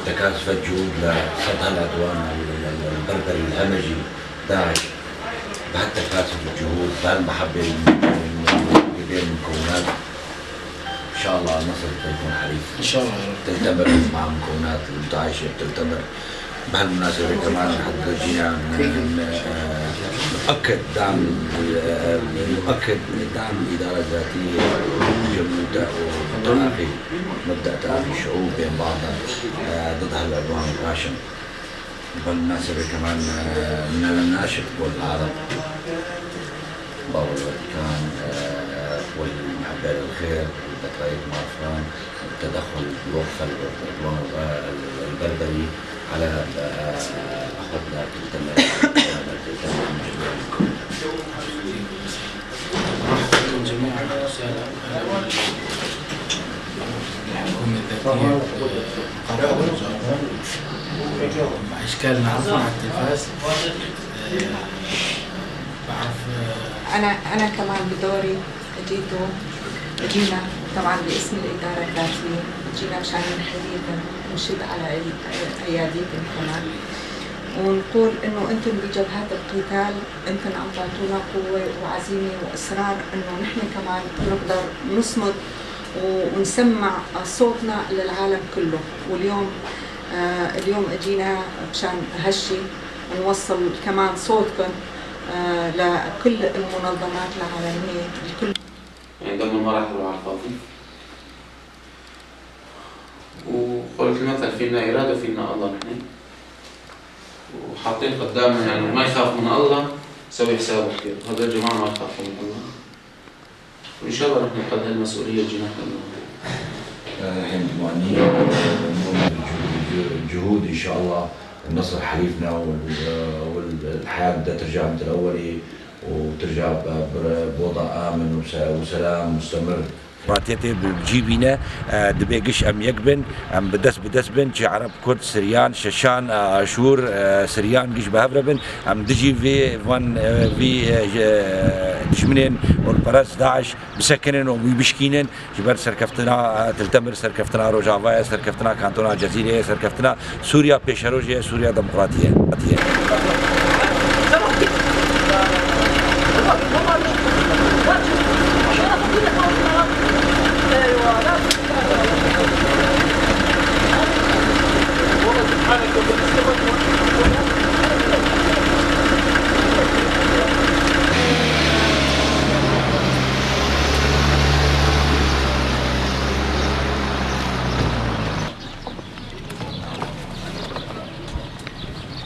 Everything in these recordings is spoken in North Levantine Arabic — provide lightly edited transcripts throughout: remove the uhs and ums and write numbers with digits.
وتكاثف الجهود لصد هالعدوان البربري الهمجي داعش. بهالتكاثف الجهود، بهالمحبة اللي بين المكونات، إن شاء الله النصر بيكون حليف. إن شاء الله تلتمر مع المكونات المتعايشة بتلتمر. بهالمناسبة كمان حتى جينا نؤكد دعم الإدارة الذاتية وتآخي مبدأ تآخي الشعوب بين بعضها ضد هالعدوان الغاشم. بهالمناسبة كمان نناشد كل العرب بابا الفاتيكان والمحبة للخير والبطريرك مارفان التدخل بوقف العدوان البربري على أخوتنا تلتمر مرحبا جميعا. الحكومة الذاتية مقر أشكال نعرفها على التلفاز. بعرف أنا كمان بدوري جينا طبعا باسم الإدارة الذاتية، جينا مشان نحييكم ونشد على أياديكم كمان ونقول إنه أنتم بجبهات القتال، أنتم عم تعطونا قوة وعزيمة وإصرار إنه نحن كمان نقدر نصمد ونسمع صوتنا للعالم كله. واليوم اليوم اجينا مشان هالشي نوصل كمان صوتكم لكل المنظمات العالمية الكل. يعني دمنا ما راح يروح على الفاضي. وقلت المثل فينا إرادة وفينا الله نحن، وحاطين قدامنا يعني ما يخاف من الله سوي حسابه كثير، هذول الجماعة ما يخافوا من الله. وإن شاء الله نحن قد هالمسؤولية جينا. نحن معنيين الجهود إن شاء الله النصر حليفنا والحياة بدها ترجع مثل الأولي وترجع بوضع آمن وسلام مستمر. راتيتي بجيبينا دبيقش ام يقبن ام بدس بدس بن شي عرب كرد سريان ششان اشور سريان قش بهبربن ام دجي في فان في دشمنين والبرس داعش بسكنن وبشكينن جبر سركفتنا تلتمر سركفتنا روجافايا سركفتنا كانتونا جزيرة سركفتنا سوريا بيشاروجيا سوريا ديمقراطية.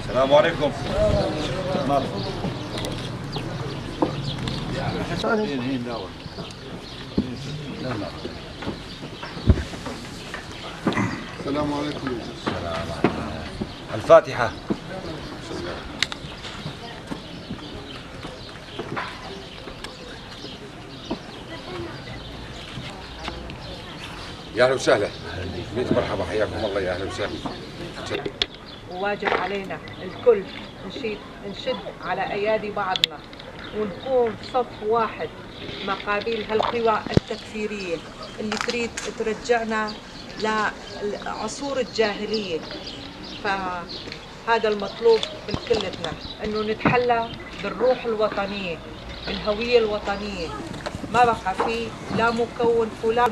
السلام عليكم. السلام عليكم. الفاتحة. يا اهلا وسهلا، ميت مرحبا، حياكم الله، يا اهلا وسهلا. وواجب علينا الكل نشد على ايادي بعضنا ونكون صف واحد مقابل هالقوى التكفيريه اللي تريد ترجعنا لعصور الجاهلية. فهذا المطلوب من كلتنا، انه نتحلى بالروح الوطنية، بالهوية الوطنية. ما بقى فيه لا مكون فلان فلان.